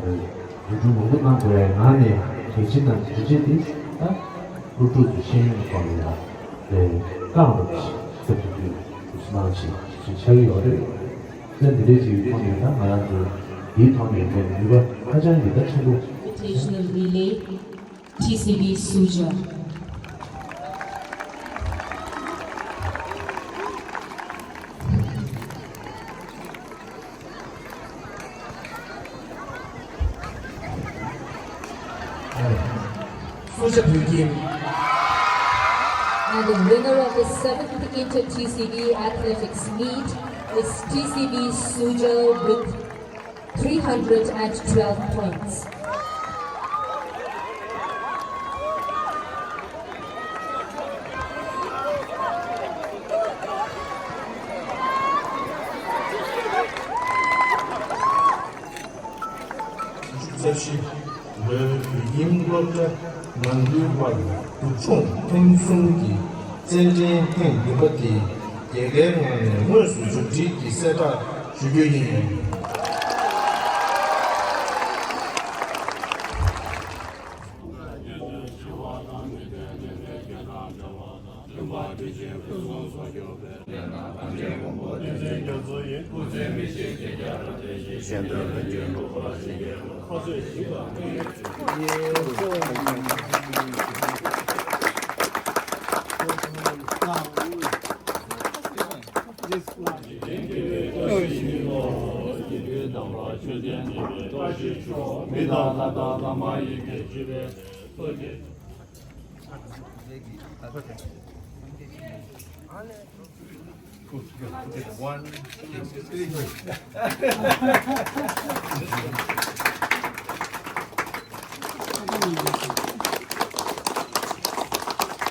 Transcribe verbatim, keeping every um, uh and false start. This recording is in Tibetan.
རེད། རེ་སྒྲུང་མང་པོ་གནང་དགོས་ཡ་ནང་ནས་གལ་ཆེ་དང་གལ་ཆེ་དེ་ད་སློབ་ཕྲུག་ཚོའི་ཤེས་ཡོན་གྱི་ཐོག་ནས་ཡང་རྐང་རུ་ཞིག་ཐེབས་ཐུབ་རྒྱུ་དུས་སུ་གནང་ཞིག་ཞིག་ཆགས་ཀྱི་ཡོད་རེད། ད་འདི་འདྲའི་ཅིག་ཐོག་ནས་ད་ང་རང་ཚོ་འདིའི་ཐོག་ནས་ནུས་པ་ཧ་ཅང་གི་ད་ཆེན་པོ། Invitational Relay, T C B Suzhou. And the winner of the seventh Inter T C B Athletics Meet is T C B Suzhou with three hundred and twelve points. བཅུ་བཞི་ལོའི་བོད་ཁྱིམ་སློབ་གྲྭ་ནང་ཁུལ་དབར་འབྲུག་ལྗོངས་ཐེངས་གསུམ་གྱི་རྩེད་འགྲན་ཐེངས་བདུན་པ་དེ་རྒྱལ་ཁའི་ངང་ནས་དངོས་སུ་མཇུག་སྒྲིལ་གྱི་གསལ་བསྒྲགས་ཞུ་རྒྱུ་ཡིན། One, two, three.